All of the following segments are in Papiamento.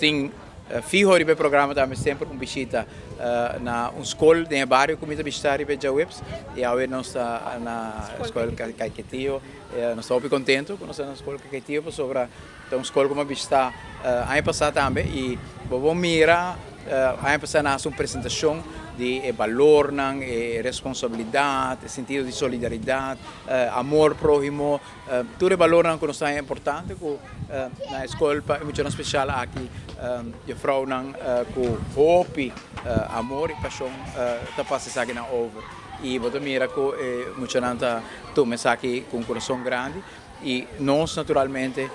Tin fiho riba e programa tambe semper un bishita na un skol den e bario ku mi ta bishitá riba e djaweps i awe nos ta na skol Caiquetio. Nos ta hopi kontentu ku nos ta na skol Caiquetio pasobra ta un skol ku mi a bishitá aña pasá tambe i bo por mira aña pasá nan a hasi un presentashon di e balornan, e responsabilidat, e sentido di solidaridat, amor próhimo, tur e balornan ku nos ta haña importante ku Na e skol pa e muchanan spesial aki jufrounan ku hopi amor i pashon ta pasa esakinan over. I bo ta mira ku e muchanan ta tuma esaki ku un kurason grandi i nos naturalmente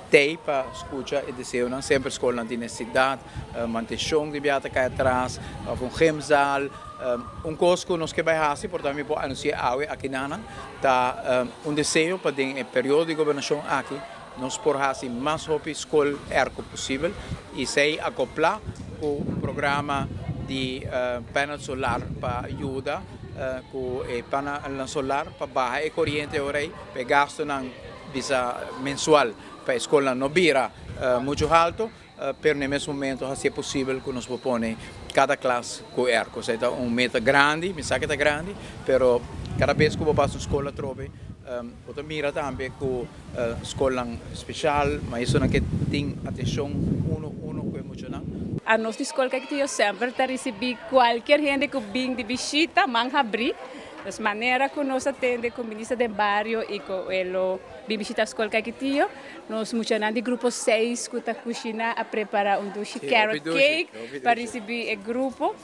t'ei pa skucha e deseonan. Semper skolnan tin nesesidat, mantenshon di bia ta kai atras òf un gymzaal. Un kos ku nos ke bai hasi, por ta mi por anunsiá awe akinanan, Ta un deseo pa den e periodo di gobernashon aki nos por hasi mas hopi skol erko posibel i esei akoplá ku un programa di panel solar pa yuda ku e panelnan solar pa baha e koriente ora ei pa e gastunan bisa mensual pa e skolnan no bira muchu haltu. Pero na e mes momento hasi e posibel ku nos por pone kada klas ku airco. Esei ta un meta grandi, mi sa ke ta grandi, pero kada bes ku bo pasa un skol atrobe bo ta mira tambe ku skolnan speshal, maestronan ke tin atenshon uno uno ku e muchanan. Anos di Skol Kaiquetio semper ta risibí kualkier hende ku bin di bishita man habrí. Nos manera ku nos a tende ku Minister den Bario i ku e lo bin bishita Skol Kaiquetio. Nos muchanan di grupo seis ku ta kushiná a prepará un dushi carrot cake pa risibí e grupo.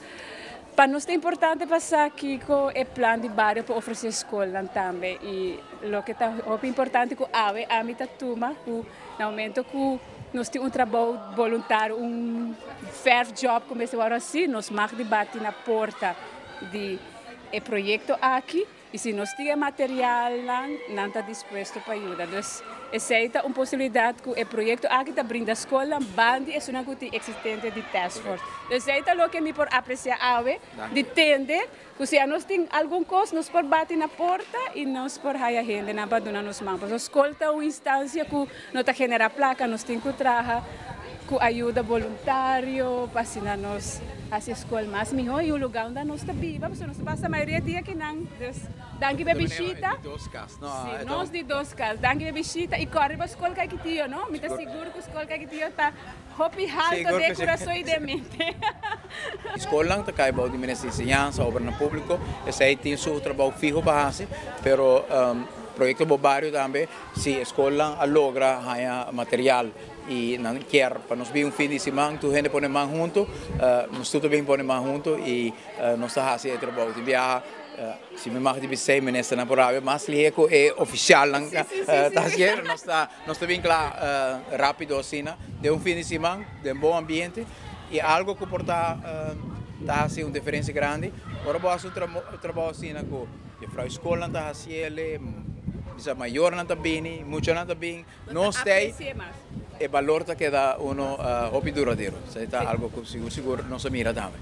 Pa nos ta importante pa sa kiko e plan di bario por ofresé skolnan tambe i loke ta hopi importante ku awe ami ta tuma ku na momento ku nos tin un trabou boluntario un verf job ku mester wòrdu hasi nos mag di bati na porta di e proyekto aki. I si nos tin e materialnan, nan ta dispuesto pa yuda. Dus esei ta un posibilidat ku e proyekto aki ta brinda skolnan ban di esunnan ku tin eksistente di taskforce. Dus esei ta loke mi por apresiá awe, di tende ku si anos tin algun kos nos por bati na porta i nos por haya hendenan pa duna nos man. Pasobra skol ta un instansia ku no ta generá plaka, nos tin ku traha ku ayuda boluntario pa asina nos hasi e skol mas mihó i un lugá unda nos ta biba pasobra nos ta pasa mayoria dia akinan. Dus danki pa e bishita. Si, nos di dos kas. Danki pa e bishita i kòrda riba skol Kaikitio, no? Mi ta sigur ku skol Kaikitio ta hopi halto den kurason i den mente. Skolnan ta kai bou di Minister di Enseñansa, Obranan Públiko. Esei tin su trabou fiho pa hasi, pero Proyekto Bo Bario tambe, si e skolnan a logra haña material i nan kier pa nos bin un fin di siman tur hende pone man huntu, nos tur ta bin pone man huntu i nos ta hasi e trabou. Tin biaha si mi mag di bisei ministernan por rabia mas lihe ku e ofisialnan ta hasié, nos ta nos ta bin kla rápido asina den un fin di siman den bon ambiente i algo ku por ta ta hasi un diferensia grandi ora bo hasi un trabou asina ku jefrou di skolnan ta hasiel, bisa mayornan ta bini, muchanan ta bin. Nos tei e balor ta keda uno hopi duradero. Esei ta algo ku sigur sigur nos a mira tambe.